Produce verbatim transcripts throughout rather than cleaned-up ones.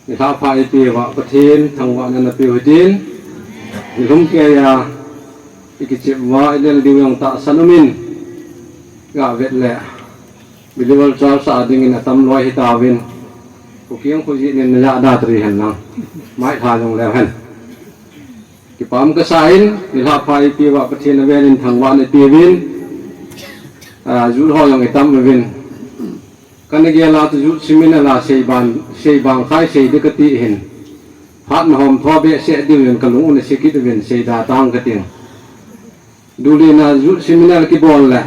Nilhah pha eipeuva Pathen thangvahna napeu hitin, nilhum keiya ikichep uva ilel diu jong tahsan umin, gavet le Believer Church a dingin atam loi hitauvin, Kuki Inpi jeh in najah da tari hen lang, mailha jong leu hen. Kipah um kasa in, nilhah pha eipeuva Pathen avelin thangvahna eipeuvin, ah, youth ho jong itam uvin. Kana gel a chu youth seminar la sei ban, sei bang khai sei ding kati hin. Phat mahom tho behseh diu jong kalung u ana se kit uvin, sei da tang kating. Dulin a youth seminar kibol le,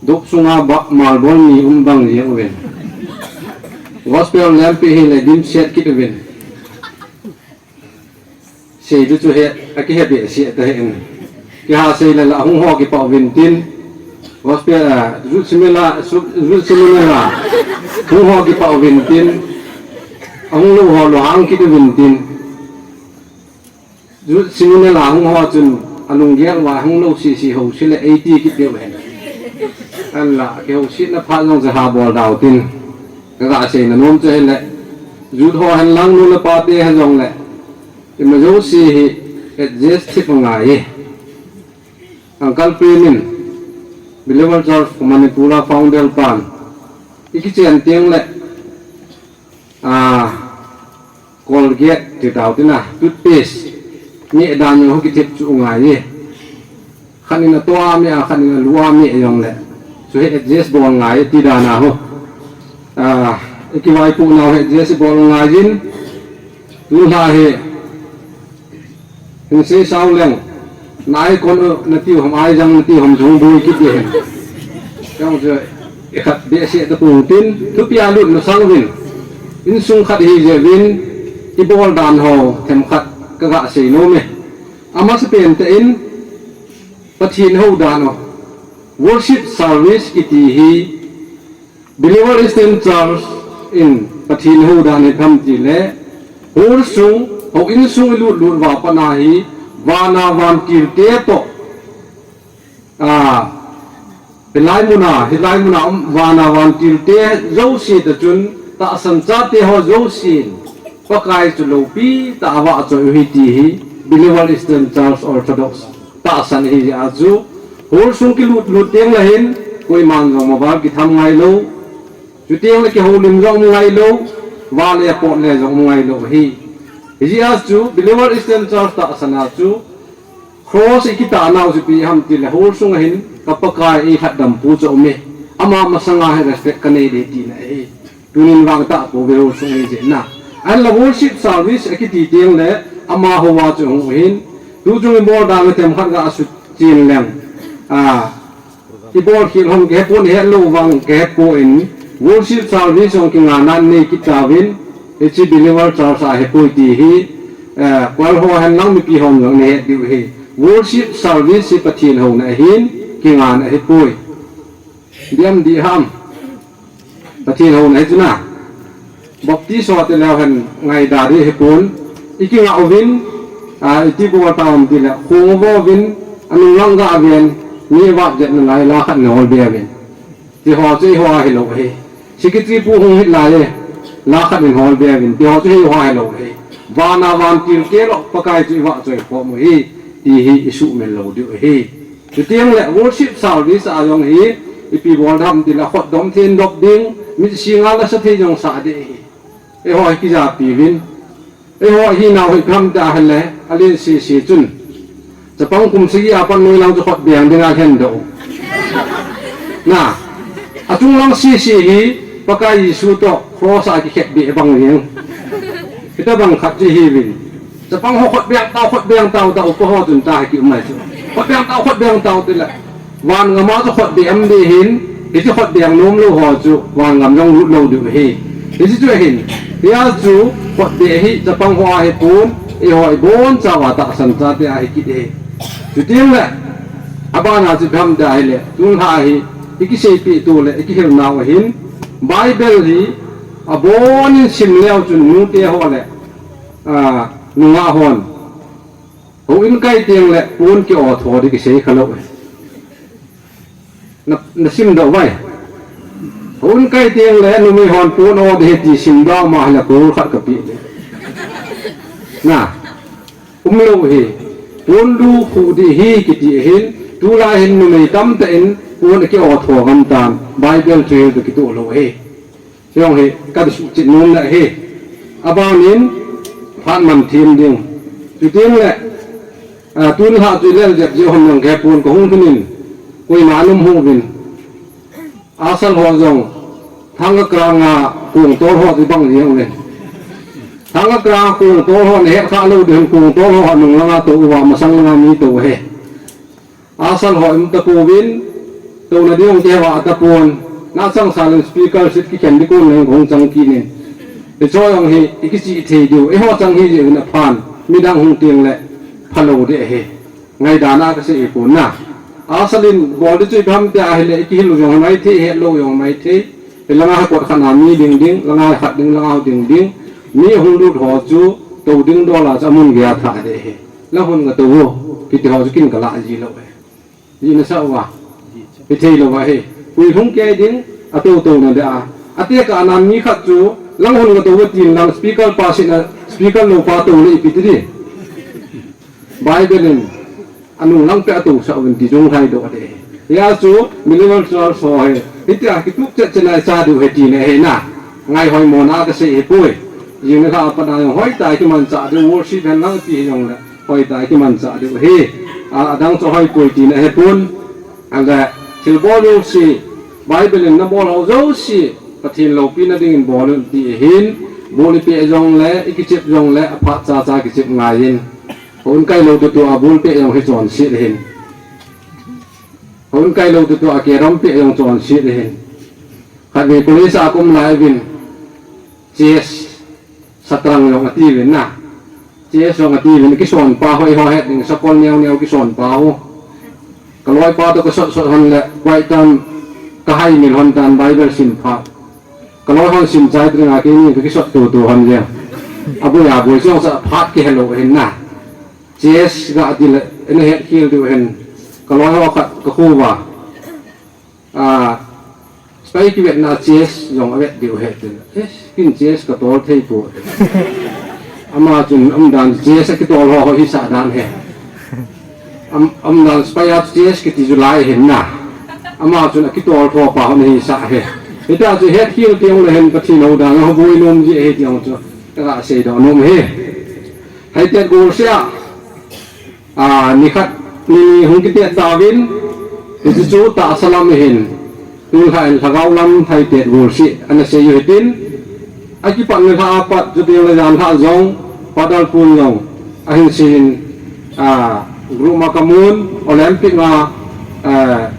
dop sunga ba, malbol mi um bang jeng uvin. Gospel lampi hile dimset kit uvin. Sei ding chu he, akihe behseh ta hen. Kiha sei le la hung ho kipah uvin tin. Gospel, ah, youth seminar, su-, youth seminar la hung ho kipah uvin tin. Ahung lou ho lunghang kit uvin tin. Youth seminar la hung ho chun alunggel uva hung lou sese ho sile eiti kit diu hen. Ahinla, kihousetna phat jong chu ha bol dau tin. Kaga seina nom chu hile, youth ho hen lang nu le pa te hen jong le, ima jouse hi adjust thip angai e. Uncle Prem in, Believer Church Manipur a founder pan, ikichen teng le, ah, Colgate ti tau tina, toothpaste, mi dan jong ho kithip chu angai e. Khat in atoh a mi a, khat in alu a mi jong le. Chu hi adjust bol ngai ti dan a ho. Ah, ikivaipoh nau hi adjust bol ngai jin. Tulha hi. Hin sei sao leng. Nai kon u natiu ham ai jang natiu ham jong boi kit di hin. Jong chu ikhat behseh ta pung tin. Thupi a lut masang uvin. Insung khat hi jeh uvin. Ibol dan ho themkhat kaga sei nom e. Amasapen tah in. Pathen hou dan u, worship service kiti hi, Believer Eastern Church in Pathen hou dan hi ipi ham tile, houin sung, houin sung ilut lut uva pat a hi, vana vantil te toh, a, hilai muna, hilai muna um, vana vantil te jouse toh chun, tahsan chate ho jousen, Pakai chu loupi tah a vahchoi u ahi ti hi, Believer Eastern Church Orthodox tahsan ahi jeh a chu, houin sung kilut lut teng le hin, koiman jong maval kitham ngai lou, chuteng le kihoulim jong um ngai lou, vale pot le jong um ngai lou ahi. Hijeh a chu, Believer Eastern Church tahsan a chu, cross ikitah nau chu ipi ham tile houin sung a hin, ka Pakai eilhatdampu chu aum e, ama masanga hi respect kanei ding tina ahi. Tunin vang tah pou ve houin sung ahi jeh in. Ahinla worship service akiti teng le, amaho a chu hung u hin. Tu chung ibol dan u themkhat ga asuchen leng. A, ibol khel hom kahepon, ihet lou vang kahepon, worship service jong kingan a nei kit tauvin, hiche Believer Church a ahepoi ti hi, eh, kwal ho hen lang mipi hon jong nahet diu ahi. Worship service hi Pathen houna ahin, kingan ahepoi. Diam di ham. Pathen houna ahi chu na. Baptist ho te leu hen ngaida di hepon. Ikingah uvin, a, iti bol tauvem tile, khong vo uvin, anung lang ga ven, mi vat jet nalai, la khat nahol be uvin. Ti ho chu eiho a hilou ahi. Secretary pu hung hit lai e, la khat in hol be uvin. Ti ho chu eiho a hilou ahi. Vana vantil te lou, Pakai chu ivahchoi khom u ahi. Ti hi isuhmil lou diu ahi. Chuteng le worship service a jong hi, ipi bol ding ham tile khotdom thei in dop ding, mitsinga lasa thei jong sa ding ahi. Eiho hi kijapi uvin. Eiho hi nau hi ipi ham tia ahile, alen sese chun. Chapang kum sagi a pat noilang chu khotbeng dinga lhen doh. Na, achung lang sese hi, Pakai Jesu toh, cross a kikhetbeh bang jeng. Hitabang khat chu ahiuvin. Chapang ho khotbeng tau, khotbeng tau, tau, upa ho chun ta hi ki um mai chu. Khotbeng tau, khotbeng tau tile. Van gam a chu khotbeh um ding ahin, hiche khotbeng nom lou ho chu, van gam jong lut lou diu ahi. Hiche chu ahin, hia chu khotbeh hi, chapang ho a hipon, eiho ibonchauva tahsan chate ahi kit ahi. Chuteng le, abana chu ipi ham tia ahile, tulha hi, ikiseipeh to le, ikihil nau ahin, Bible hi, abonin sim leu chun nute ho le, a, nungah hon. Houin kai teng le pon ki-o tho di kisei kha lou. Na, na sim doh vai. Hung kai teng le numei hon pon o de ti sim dau ma la ko khat ka pi de. Na. Um lou hi. Pon lu khu di hi kiti hin, tulai hin numei tamtah in pon ki o tho gam tan, Bible thil ki tu lou hi. Hiong hi ka su chin nom na hi. Abang in phat man thim ding. Chuting le, a, tun ha chu le jep je hon nang ke pon ko hung tunin. Koi ma num hung vin. Asal ho jong, thang ka krang a kung tol ho ti bang jeng le. Thang ka krang kung tol ho ne kha lo den kung tol ho nung langa to uva masang langa mi to he. Asal ho im ta pu vin, to na diong te wa ta pun, na sang silent speaker sit ki ken di kun leng kong chang ki ne. E cho yong he, i ki si thei diu, e ho chang hi je na phan, mi dang hung tiang le, pha lo de he. Ngai dana ka sei pon na. Asalin bol di chu i pham te ahile, i kihil u jong mai thei, het lo jong mai thei. I langa ha kot khat na mi ding ding, langa khat ding, langa ding ding. Mi hung lut ho chu, to ding dola chu amun gei a tha de he. La hun nga to wo, kiti ho chu kin ka la ji lo he. Ji na sa wa. I thei lo wa he. Pui hung ke ding, a to to na de a. A te ka na mi khat chu, lang hun nga to wo tin lang speaker pa si na, speaker lo pa to le i pi ti di. Bible in, anung lang pe a to sa un ti jong thai do de. Ya chu, millennial church ho he. Hiti a ki tuk chet chet nai sa diu he ti ne he na. Ngai hoi mo na ka sei he pui. Jing na kha pa na jong hoi ta ki man sa diu worship hen lang ti he jong le. Hoi ta ki man sa diu he. A, adang chu hoi pui ti ne he pun. Anga thil bol u si. Bible in na bol ho jo si. Pathen lopi na ding in bol un ti hin. Bol i pe jong le, i ki chep jong le, a phat cha cha ki chep ngai in. Hung kai lo tu tu a bul pe jong he chon si le hin. Hung kai lo tu tu a ke ram pe jong chon si le hin. Khat ve police a kum lai vin. Chess, satrang jong ati vin na. Chess jong ati vin, kison pa hoi ho het ding, sakol neo neo kison pa ho. Ka loi pa to ka sot sot hon le, kwai tan, ka hai mil hon tan Bible sim pha. Ka loi hon sim chai tring a ke ni ka kisot tu tu hon le. A bui a bui jong sa phat ki hello hin na. Chess ga ati le, ene het khil tu hin. Ka loi ho khat ka khu va. A, spy kivetna chess jong avet diu he tin. Eh, kin chess ka tol thei pu. Ama chun umdan chess a kitol ho ho hi sa dan he. Am, umdan spy a chess kiti ju lai hin na. Ama chun a kitol tho pa ho hi sa he. Hita chu het khil tiang le hin Pathen ho dan ho bui nom ji he tiang chu. Ka sei do nom he. Hai te gol sia. A, nikhat ni hung kiti tauvin, hichu chu tahsa lam hin, tulha in lhagao lam thai tet gol si, ana sei u hitin, a kipat ni lha apat, chuti le jan lha jong, Padal pun jong, ahin sin, a, group ma kamun, Olympic ma, a,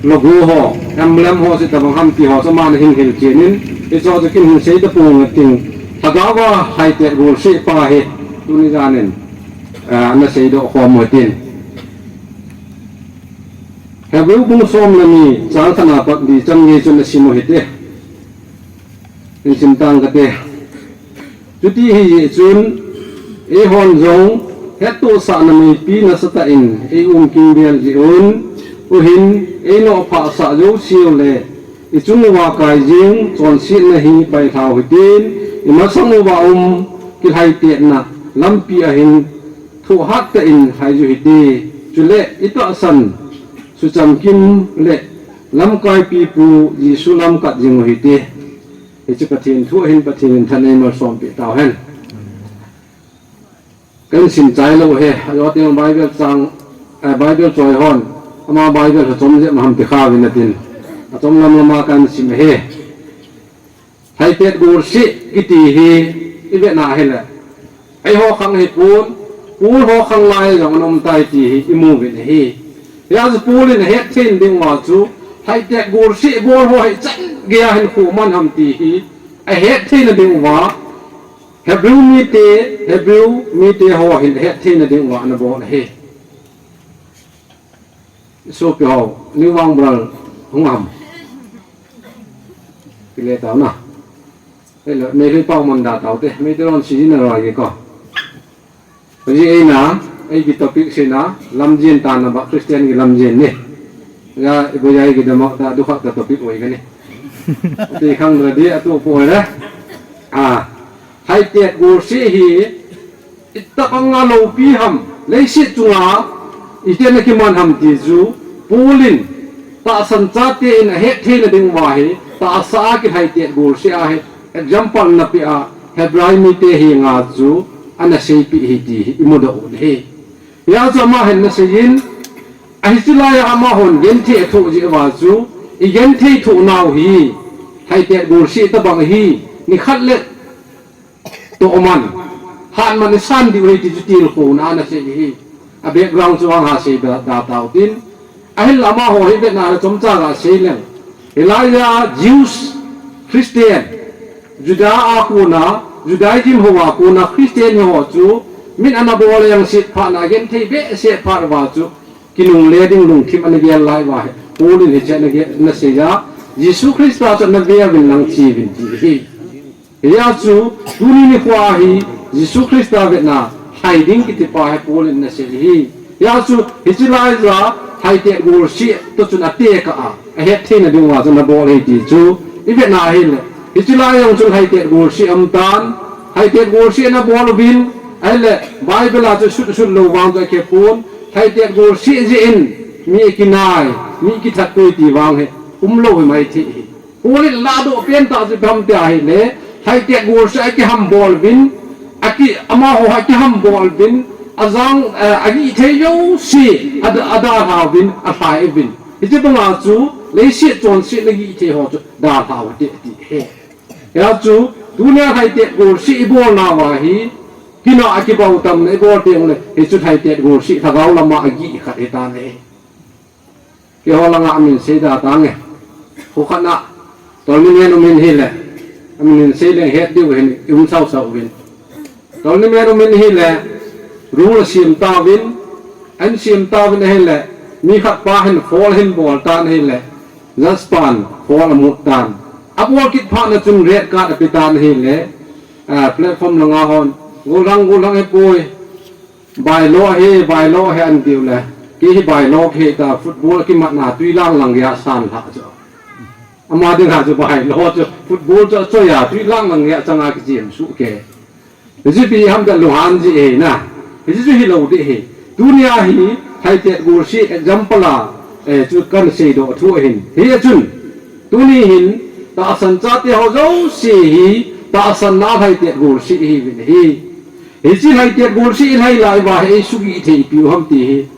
logo ho, emblem ho si tabang ham ti ho, sama na hin hil chinin, hicho chu kin hin sei ta pung ting, lhagao a thai tet gol si pa hi, tuni janin. A, na sei doh khom u hitin. Hebrew bung som le ni, chang khat na pat li, chang ni chun na sim u hite. In sim tang kate. Chuti hi chun, eihon jong, hettohsahna mipi nasatah in, ei um kimvel jeh un, u hin, ei nophah sah jouse u le, i chung uva kai jing, chonsetna hi pailhau hitin, i masang uva um, kilhaitetna, lampi ahin, Thoh hat tah in hai ju hite, chule i tahsan, suchamkim le lamkaipi pu Jesu lam kat jing u hite. Hiche Pathen thu ahin Pathen in thanei malsom peh tau hen. Kan sim chai lou he, ajo teng Bible chang, eh, Bible choi hon, ama Bible ha chom jep ma ham ti kha vin atin. Achom lam lama kan sim he. Lhaitet gol si kiti hi i vet na hile. Eiho khang hi pun, pul ho khang lai jong an um tai ti hi i mu vin ahi. Hia chu pul in a het theina ding uva chu, lhaitet gol si bol ho hi chan geiya hin khu man ham ti hi a het theina ding uva, Hebrew mite, Hebrew mite ho hin a het theina ding uva ana bol ahi. Sopi ho, New Wang Bral, hung ham. Kile tau na. Hello, Meitei pau man da tau te, Meitei ron si na roi ke ko. Paji ei na, ei ki topic si na, lamjin ta na ba Christian ki lamjin ni. Ya, ibo ya ei ki dama ta du khat ta topic oi ka ni. Ti khang ra di atu po re. A, haitet golseh hi itobang a loupi ham, leiset chunga iti a kiman ham ti chu, Paul in tahsan chate in ahet theina diuva hi, tahsa a kihaitet golseh a hi example ana pe a, Hebrai mite henga chu ana seipeh hi ti hi imu doh u ahi. Hia chu amahin ana seiyin, ahi chu lai a amahon genthei athoh jeh uva chu, igenthei thoh nau hi haitet golseh tobang hi, nikhat le toh man, hat man isan diu ahi ti chu tilkhouna ana sei hi. A background chu ahung ha sei da, da tau tin. Ahinla amaho hi vetna le chomcha ga sei leng. Hilai a Jews, Christian, Juda a kona, Judaism ho a kona Christian ho chu, min ana bol a jong set phat na genthei behseh phat uva chu, kinungle ding lungthim ana gel lai uva hi. Paul in hiche ana gel, ana sei a, Jesu Christa chu ana ve uvin lang che uvin ti hi. Hia chu, tuni nikho a hi, Jesu Christa vetna, hai ding kiti pa hi Paul in ana sei hi. Hia chu, hiche lai a, haitet golseh, toh chun atekah a, ahet theina diuva chu ana bol hi ti chu, ivetna hile. Hiche lai jong chun haitet golseh aum tan, haitet golseh ana bol uvin, ahile, Bible a chu sut sut lou vang chu akipon, haitet golseh jeh in, mi akinai, mi akithat toi ti vang hi, umlou hi mai thei hi. Paul in ladoh pen tah chu ipi ham tia ahile, haitet golseh a kihambol uvin, aki, amaho hi akihambol uvin, ajang, eh, agih thei jouse, ada, adalha uvin, alhai uvin. Hiche banga chu, leiset chonset na gih thei ho chu, dalha u hite, ati hi. Hia chu, tunia haitet golseh ibol nauva hi, kina a kibautamna ibol teng le, hichu haitet golseh, lhagao lama agih khat hitan ahi. Keiho langa amin sei da tange. Kho khat na, tolni men umin hile, amin sei leng het diu hin, i um sau sau uvin. Tolni men umin hile, rul asem tauvin, an sem tauvin ahile, mi khat pa hin foul hin bol tan ahile, judge pan foul amut tan. Abol kit phat na chun red card ape tan ahile, ah, platform langa hon, gollhang, gollhang hipoi. Bailo hi, bailo hi an tiu le. Kei hi bailo kahi ta, football kimatna tui lang lang geiya san lha chu. Ama dinga chu bailo chu, football chu achoi a, tui lang lang geiya changa kichem suh kei. Hichu ipi ham tia lunghan ji ahi na. Hichu hilou ding ahi. Tunia hi, haitet golseh example a, eh, chu kan seidoh thu ahin. Hia chun, tuni hin, tahsan chate ho jouse hi, tahsan na haitet golseh ihiuvin ahi. Hiche haitet golseh ilhai lai uva hi eisugih thei ipi u ham ti hi.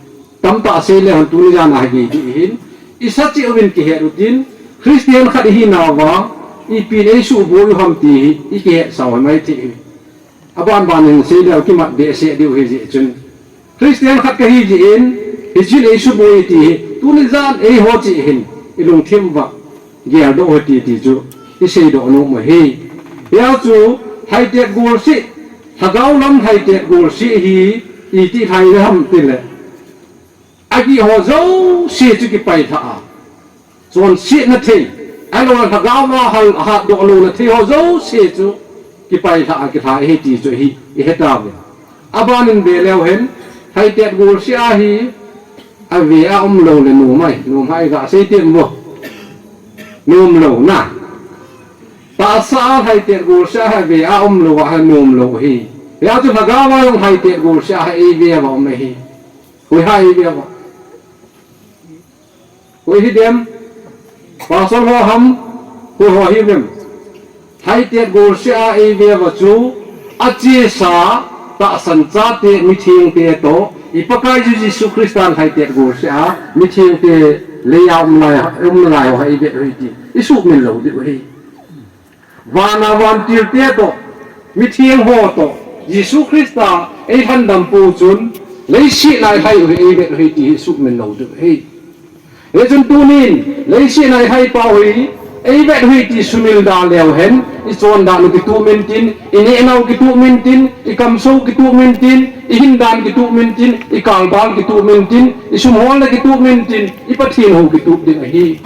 Tamtah sei le hon tuni jan a hi gei ding ahin. Isa cheh uvin kihet utin, Christian khat ihinauva, ipi in eisuboi u ham ti hi, ikihet sau hi mai thei hi. Aban ban in sei leu kimat behseh diu ahi jeh chun. Christian khat kahi jeh in, hichun eisuboi ti hi, tuni jan eiho cheh hin, ilungthim uva, geldoh u hite ti chu, iseidoh nom u ahi. Hia chu, haitet golseh, lhagao lam haitet golseh hi, iti lhai le ham tile. Agih ho jouse chu kipailha a. Chonsetna thei. Ahilou le lhagao a hal, hatdoh louna thei ho jouse chu kipailha a kilhai ahi ti chu hi, ihe tauve. Aban in ve leu hen, haitet golseh a hi, ave a umlou le nom ai, nom hai ga sei tem vo. Nomlou na. Tahsa a haitet golseh a hi ave a umlou a hi nomlou ahi. Hia chu lhagao a jong haitet golseh a hi eive uva um ahi. Koi ha eive uva. Koi hi dem. Pastor ho ham, koi ho hi dem. Haitet golseh a eive uva chu, achesa, tahsan chate, mithengte toh, i Pakaiyu Jesu Christan haitet golseh a, mithengte, lei a um lai, um nalai ho hi eive u hiti. Isuhmil lou diu ahi. Vana vantilte toh, mitheng ho toh, Jesu Christa eilhandam pou chun, leiset a ilhai u hi eivet u hi ti hi isuhmil lou diu ahi. Hichun tunin, leiset a ilhai pau hi, eivet u hi ti sumil da leu hen, ichondan u kituh mintin, ineh nau kituh mintin, ikamsou kituh mintin, ihindan kituh mintin, ikalbal kituh mintin, isumholna kituh mintin, iPathen hou kituh ding ahi.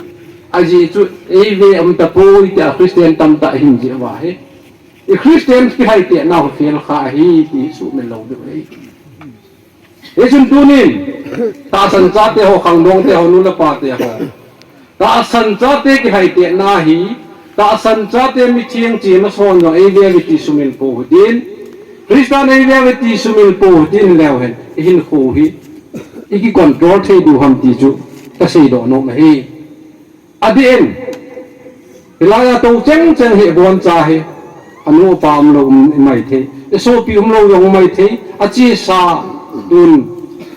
Ajeh chu eive um tapoi tia Christian tamtah ahin jeh uva hi. I Christian kihaitetnau hi fail kha ahi ti hi suhmil lou diu ahi. Hichun tunin, tahsan chate ho, khangdongte ho, nu le pate ho. Tahsan chate kihaitetna hi, Tahsan chate mitheng chema son jong eiveu ve ti sumil pou hitin. Christa eiveu ve ti sumil pou hitin leu hen, ihinkho hi iki control thei diu ham ti chu kasei doh nom ahi. Adeh in, hilai a tou cheng cheng hi aboncha hi, anu apa umlou um maithei, isopi umlou jong um maithei, achesa tun,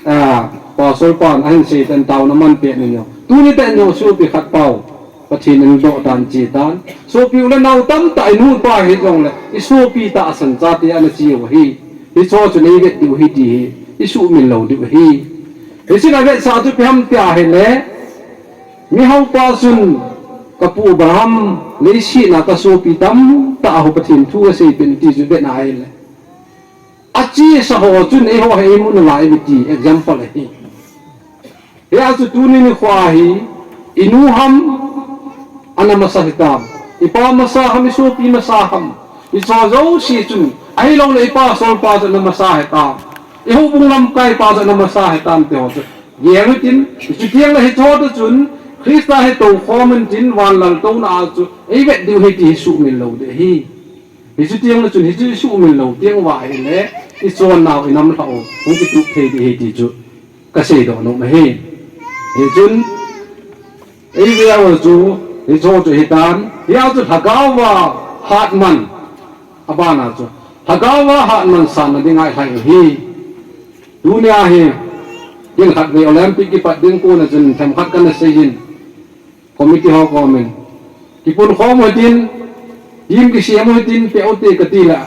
ah, pastor pan ahin sei tan taona man pet ni jong. Tuni tah in jong sopi khat pau Pathen in doh tan che tan. Sopi u le nao tamtah inu ipa hijongle, isopi tahsan chate ana che u ahi. Hicho chu neivet diu ahi ti hi, isuhmil lou diu ahi. Hichun avetsah chu ipi ham tia ahile, mihaopa chun, kapu Abraham, leiset a kasopi tamtah a ho Pathen thu asei peh in ti chu vet na ahile, achesa ho chun eiho hi eimu nalai uve ti example ahi. Hia chu tuni nikho hi, inu ham ana masa hitam, ipa masa ham, isopi masa ham, hicho jouse chun, ahiloule ipa solpa chu ana masa hitam, ihoubung lamkaipa chu ana masa hitam ti ho chu gel utin, hichu tengle hicho toh chun Christa hi toukhom intin, van laltouna a chu eivet diu ahi ti hi suhmil lou ding ahi. Hichu tengle chun hichu isuhmil lou teng uva ahile, ichonnau inamlhah u hung kitup thei ding ahi ti chu kasei doh nom ahi. Hichun, eiveu chu, hicho chu hitan, hia chu lhagaova hatman, abana chu, lhagaova hatman sanna dinga ilhai u ahi. Tunia hi, kin khatvei Olympic kipat ding kona chun themkhat kana seijin, committee ho komin, kipunkhom u hitin, team kisem u hitin, peh ute katile,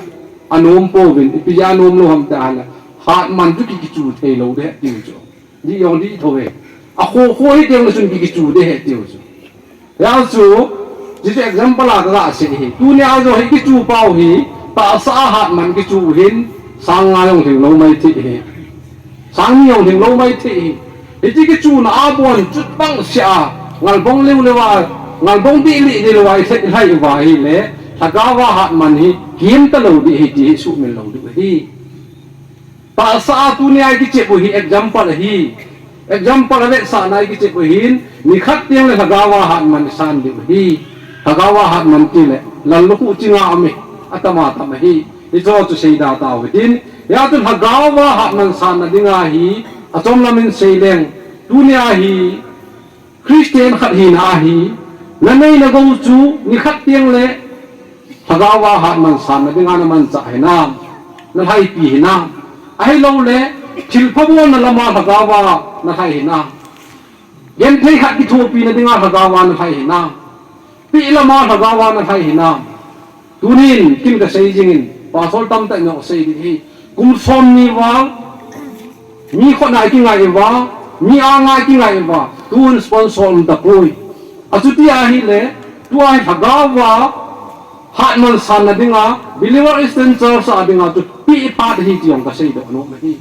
anom pouvin, ipi jeh a anom lou ham tia ahile, hatman chu ki kichu theilou ding ahi tiu chu. Dih jong dih thouve. Akho kho hitengle chun ki kichu ding ahi tiu chu. Hia chu, hichu example a kaga sei ahi. Tunia jong hi kichu pau hi, tahsa a hatman kichu u hin, sang nga jong lhinglou maithei ahi. Sang ni jong lhinglou maithei ahi. Hiche kichuna abon chutbang seh a, ngalbong liu leuva, ngalbong dihlih dihlou a ilhai uva ahile, lhagaova hatman hi, kimta lou ding ahi ti hi suhmil lou diu ahi. Tahsa a tunia ikichep u hi example ahi. Example avetsahna ikichep u hin, nikhat tengle lhagaova hatman isan diu ahi. Lhagaova hatman tile, lallukhuh chinga um e, atam atam ahi. Hicho chu seida tau hitin, hia chu lhagaova hatman sanna dinga hi, achomlam in seileng, tunia hi, Christian khat hina ahi, nanei nagou chu nikhat tengle lhagaova hatman sanna dinga namanchah hinam, nalhaipi hinam, ahiloule thilpha bolna lama lhagaova nalhai hinam, genthei khat kithopina dinga lhagaova nalhai hinam, peh lama lhagaova nalhai hinam. Tunin kin kasei jingin, pastor tamtah in jong asei ding ahi. Kum somni val, mi khutna ikingai uva, mi anga ikingai uva, tun sponsor umtapoi. Achuti ahile, tua hi lhagaova hatman sanna dinga, Believer Christian Church a dinga chu peh phat ahi ti jong kasei doh nom ahi.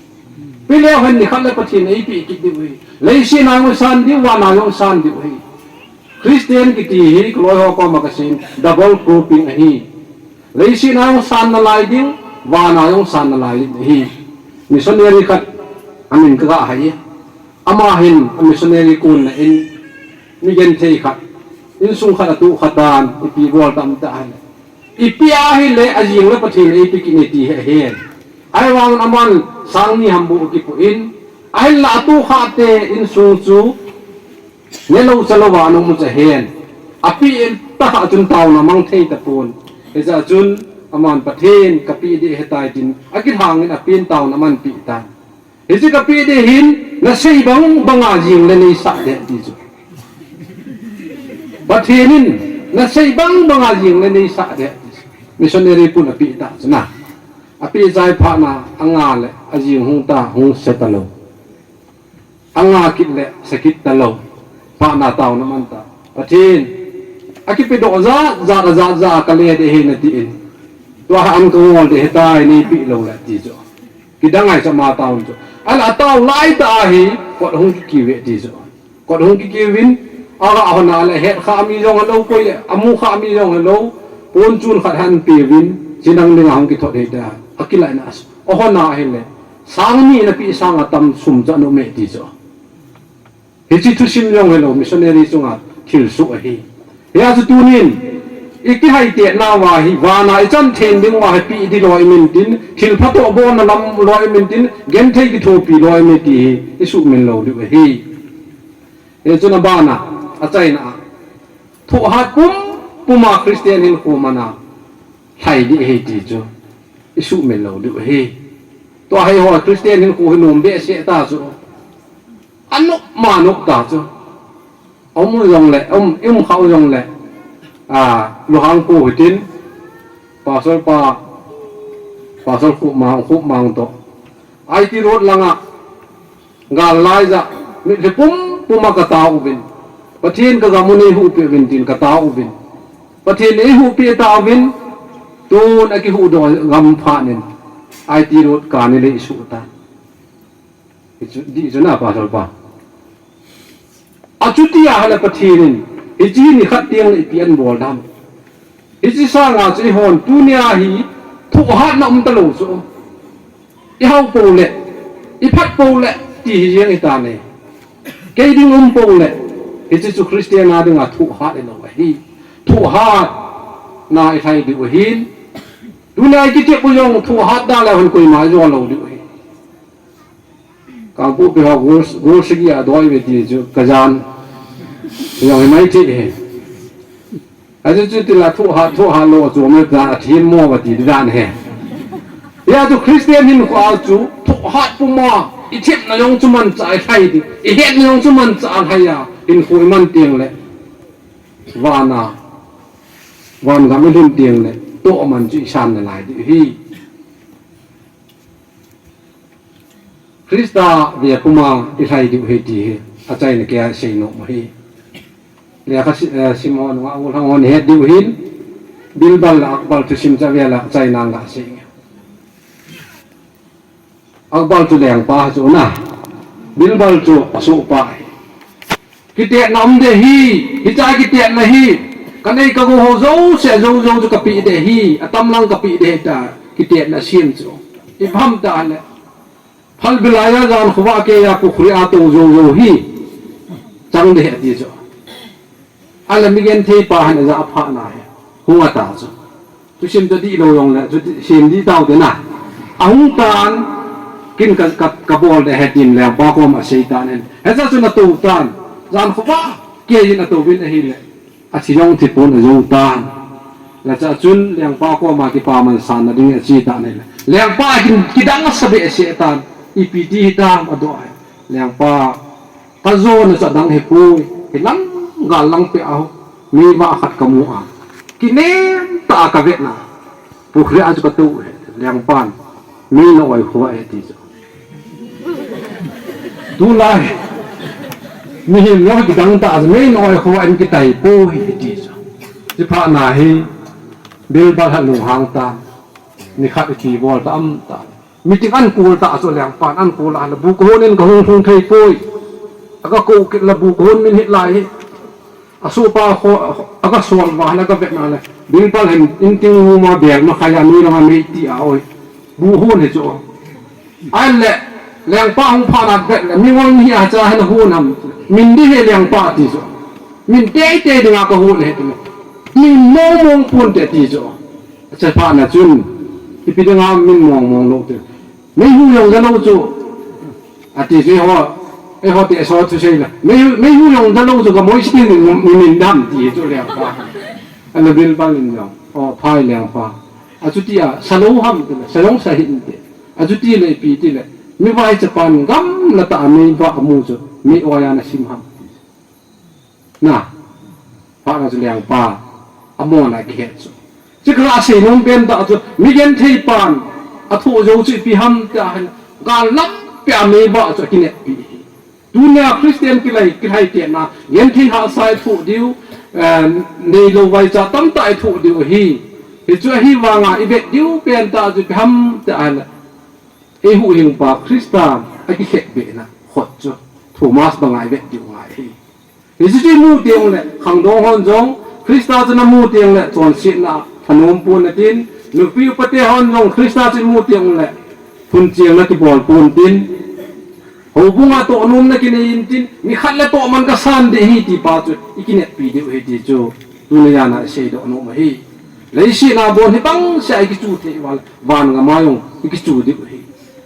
Peh leu hen nikhat le Pathen in eipeh kit diu ahi. Leiset a jong san diu, van a jong san diu ahi. Christian kiti hi, kaloi ho koma kasei in, double cropping ahi. Leiset a jong san nalai ding, van a jong san nalai ding ahi. Missionary khat, amin kaga hai e. Ama hin, a missionary konna in, mi genthei khat, insung khat atohkhatan, ipi bol tam tia ahile, ipeh ahile, ajing le Pathen in eipeh kit e ti hi ahen. Ahivangin aman, sang ni ham bou akipoh in, ahinla atohkhate insung chu, nelou chalouva ana um u chu ahen. Apeh in tahkha chun taona amang thei tapon. Hijeh chun, aman Pathen kapeh ding ahitai tin, akilhangin apen taona amanpeh tan. Hiche kapeh ding hin, nasei bang banga jing le neisah ding ti chu. Pathen in, nasei bang banga jing le neisah ding ti chu. Missionary pun apeh ta chu na. Apeh chai phatna, anga le, ajing hung ta, hung se talou. Anga kit le, sa kit talou. Phatna taona aman ta. Pathen, akipedoh jat jat a jat jat a kale ding ahi natin. Tua hi an kangol ding ahitai neipeh loule ti chu. Kidang ahi chu ama taona chu. Ahile atao laitah a hi, kot hung kikiu e ti chu. Kot hung kikiuvin, aga hon a le, het kha mi jong helou, koi amu kha mi jong helou, pon chun khat ahin peuvin, chinang dinga hung kithot ahitai. Akilaina chu. Ahon a ahile, sang ni napeh sanga tam sum chu ana um e ti chu. Hiche thusim jong helou, missionary chunga thilsoh ahi. Hia chu tunin, I kihaitetnauva hi, vana i chan theng dinguva hi pi di loi min tin, thilpha toh bolna lam loi min tin, genthei kithopi loi min ti hi, i suhmil lou diu ahi. Hichun abana, achaina a. Thohhat pumpuma Christian hinkho mana, lhai di ahi ti chu, i suhmil lou diu ahi. Tua hi ho Christian hinkho hi nom behseh ta chu. Anop ma nop ta chu. Um jongle, um, um khau jongle. A, luhang pu hitin. Pastor pa, Pastor Khupmang, Khupmang to. I T road langa. Gal laija, mitlhi pumpuma ka tauvin. Pathen ka gam u nei huhpi uvin tin ka tauvin. Pathen nei huhpi tauvin. Tun akihuhdoh gam phat in. I T road kani lei suh ta. Hichu, di chu na Pastor pa. Achuti ahile Pathen in, hiche nikhat teng le ipi abol dam. Hiche sanga chu eihon, tunia hi, thohhatna um talou chu. I hao pou le, i phat pou le, ti hi jeng i ta ne. Kei ding um pou le, hiche chu Christian a dinga thohhat i lou ahi. Thohhatna i lhai diu ahin. Tunia i kitep u jong thohhat da le hon koima i jo lou diu ahi. Kangpokpi ho gol, gol sagi a doi ve ti chu ka jan. Jong hi mai thei hi. Achu chu tila thohhat, thohhat lou chu me ta a thim mo va ti dan he. Hia chu Christian hinkho a chu thohhat puma i thepna jong chu manchah i lhai di. I hetna jong chu manchah a lhai a. Hinkho i man teng le. Vana. Van gam i lhun teng le. Toh man chu i san nalai di hi. Christa ve puma i lhai diu ahi ti hi, achaina kei a sei nom u ahi. Lekha si-, eh, sim ho nunga u lhang hon het diu ahin, Bilbal le Akbar thusim chu avel a achaina nga sei nge. Akbar chu lengpa chu na, Bilbal chu asohpa ahi. Kitetna um de hi, hicha kitetna hi, ka nei ka gou ho jouse, jou jou chu ka pe de hi, atam lang ka pe de hi ta, kitetna sem chu. Ipi ham tile, phalbi laiya jan khovah a keiya pukhri a tou jou jou hi, chang de hi ati chu. Ahile mi genthei pa hin aja apha na hi, hung ata chu. Thusim chu dih lou jongle, chu dih, sim dih tau te na. Ahung tan, kin ka, ka, ka bol de hi tin lengpa koma asei tan ahin. Hicha chu atou tan. Jan khovah, keiyin atouvin ahile. Athi jong thi pon ajou tan. Hicha chun lengpa koma kipaman sanna ding ache tan ahile. Lengpa kin, kidang asa behseh tan. Ipi ti hitam adoh ahi. Lengpa Ka jona chu adang hipoi, hilang gal lang peh a ho, meivah khat ka mu a. Kinem tah a ka vet na. Pukhri a chu ka tou hi, lengpan, mei na oi khovah e ti chu. Tulai, mihem jong kidang tah a, mei na oi khovah in kitai poi ti chu. Chuphat na hi, Bilbal ha lunghang tan, nikhat ipi bol ta am ta. Meeting ankol ta chu lengpan ankol a le bu kahon in kahung lhung thei poi. Aga kou kit le bu kahon min hit lai hi. Asohpa kho aga sol ma le aga vet na le. Bilbal hin in ting mu ma bel ma khaya ni lama mei ti a oi. Bu hon hi chu. Ahile lengpa hung phat na vet le mi ngol ni a cha hin hon am. Min di hi lengpa ti chu. Min tei tei dinga kahon hi ti. Min mong mong pon te ti chu. Chuphat na chun, ipi dinga min mong mong lou te. Meihu jong ja lou chu. Ati chu eiho, eiho te so chu sei la. Meihu, meihu jong ja lou chu ka moi si ni min dam ti chu lengpa. Ana Bilbal in jong. O, phai lengpa. Achuti a, sa lou ham te, sa jong sa hih in te. Achuti le ipi ti le. Mi vaichapan gamla tah a meivah amu chu. Mei oi a na sim ham. Na, phat na chu lengpa, amona kihet chu. Chukha asei nom pen tah chu, mi genthei pan, athoh jou chu ipi ham tia hin, gal lampi a meivah chu akineppi hi. Tunia Christian kilai, kilhai tena, genthei hahsa i thoh diu, eh, neilou vaicha tamtah i thoh diu hi. Hichu ahivanga i vet diu pen tah chu ipi ham tia hin, eihuhhingpa Christa akikhetbehna khut chu, Thomas banga i vet diu ngai hi. Hichu chu imu teng le, khangdong hon jong, Christa chu namu teng le, chonsetna thanom pon natin, nupi upate hon jong, Christa chu imu teng le, phuncheng nakibol pon tin, houbunga tohnom nakinei in tin, nikhat le tohman kasan ding ahi ti pa chu, ikineppi diu ahi ti chu, Tuni jana isei doh nom ahi. Leiset a bon hi bangse a ikichu thei uva, van gam a jong ikichu diu ahi.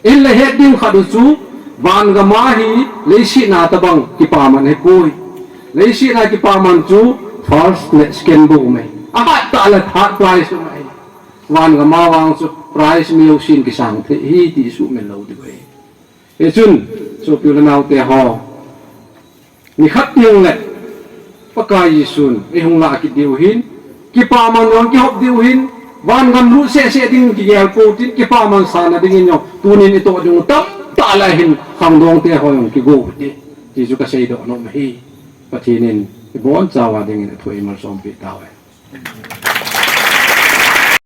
Ahinla het ding khat u chu, van gam a hi leiset a tabang kipaman ahipoi. Leiset a kipaman chu first le second bou um ahi. Ahat tah le third prize um ahi. Van gam a vang chu prize mi jousen kisang thei ahi ti isuhmil lou diu ahi. Hichun, sopi u le naote ho, nikhat teng le Pakai Jesun eihung lah kit diu ahin, kipaman jong kihop diu ahin, van gam lut seh seh ding kigel pou tin, kipaman sahna dingin jong tunin itoh ding tamtah le ahin, khangdong te ho jong kigo u hite, ti chu kasei doh nom ahi. Pathen in ibonchauva dingin athu eimalsom peh tauhen.